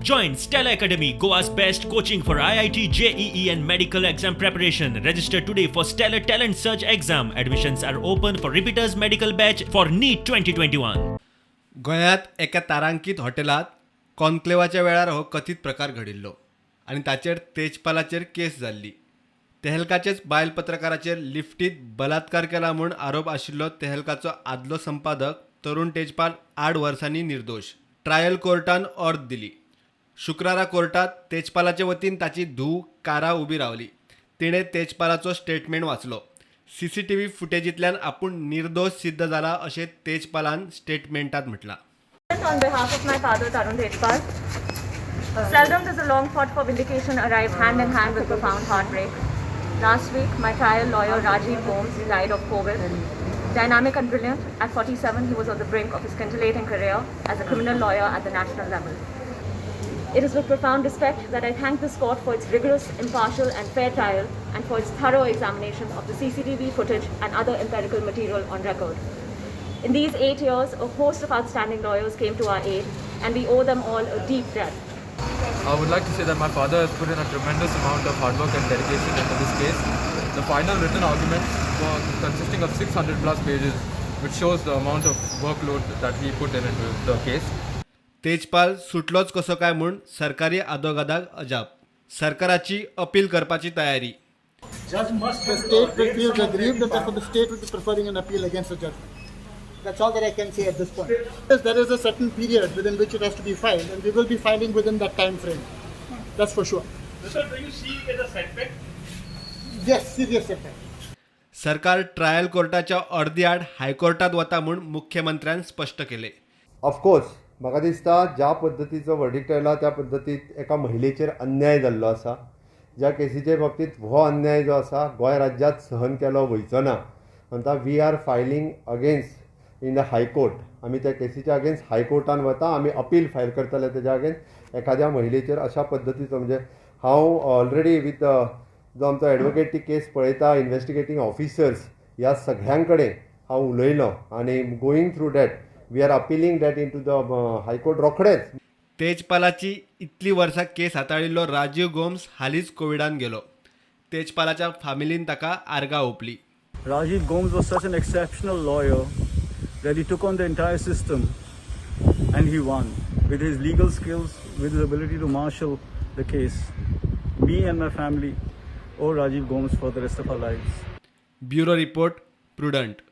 Join Stellar Academy, Goa's best coaching for IIT, JEE and medical exam preparation. Register today for Stellar Talent Search exam. Admissions are open for repeaters medical batch for NEET 2021. गोंयांत एका तारांकीत हॉटेलांत कॉन्क्लेवाच्या वेळार हो कथीत प्रकार घडिल्लो आनी ताचेर तेजपालाचेर केस जाल्ली. तेहलकाचेच बायल पत्रकाराचेर लिफ्टीत बलात्कार केला म्हूण आरोप आशिल्लो तेहलकाचो आदलो संपादक तरुण तेजपाल 8 वर्सांनी निर्दोश. ट्रायल कोर्टान ऑर्द दिली. शुक्रारा कोर्टात तेजपालाचे वतीन ताची धूव कारा उबी रावली. तिणें तेजपालाचो स्टेटमेंट वाचलो. सीसीटीव्ही फुटेजींतल्यान आपूण निर्दोश सिद्ध जाला अशें तेजपालान स्टेटमेंटात म्हटलां. On behalf of my father, Tarun Tejpal, seldom does a long fought for vindication arrive hand in hand with profound heartbreak. Last week, my trial lawyer Rajiv Gomes died of COVID. Dynamic and brilliant, at 47, he was on the brink of his scintillating career as a criminal lawyer at the national level. It is with profound respect that I thank this court for its rigorous, impartial and fair trial and for its thorough examination of the CCTV footage and other empirical material on record. In these 8 years, a host of outstanding lawyers came to our aid, and we owe them all a deep debt. I would like to say that my father has put in a tremendous amount of hard work and dedication into this case. The final written arguments were consisting of 600 plus pages, which shows the amount of workload that he put into the case. Tejpal सुटलोच कसो काय म्हूण सरकारी आदोगादाक अजाप. सरकाराची appeal करपाची तयारी. The state will feel aggrieved and therefore the state will be preferring an appeal against the judgment. That's all that I can say at this point. Yes, there is a certain period within which it has to be filed, and we will be filing within that time frame. That's for sure. Sir, do you see it as a setback? Yes, serious setback. सरकार trial कोर्टाच्या अर्दी आड हायकोर्टात वता म्हूण मुख्यमंत्र्यान स्पश्ट केले. ऑफकोर्स म्हाका दिसता ज्या पद्दतीचो वर्डिक्ट आयला त्या पद्दतीत एका महिलेचेर अन्याय जाल्लो आसा. ज्या केसीचे बाबतींत हो अन्याय जो आसा गोंय राज्यांत सहन केलो वयचो ना. म्हणटा we are filing against in the high court. आमी त्या केसीच्या अगेन्स्ट हायकोर्टान वता, आमी अपील फायल करतले तेज्या अगेन्स्ट. एखाद्या महिलेचेर अशा पद्दतीचो म्हणजे हांव ऑलरेडी विथ जो आमचो एडवोकेट ती केस पळयता, इन्वेस्टिगेटींग ऑफिसर्स ह्या सगळ्यां कडेन हांव उलयलो आनी going through that we are appealing that into the high court रोखडेच. तेजपालाची इतली वर्सां केस हाताळिल्लो राजीव गोम्स हालींच कोविडान गेलो. तेजपालाच्या फामिलीन ताका आर्गां ओंपली. Rajiv Gomes was such an exceptional lawyer that he took on the entire system and he won with his legal skills, with his ability to marshal the case. Me and my family owe Rajiv Gomes for the rest of our lives. Bureau report, Prudent.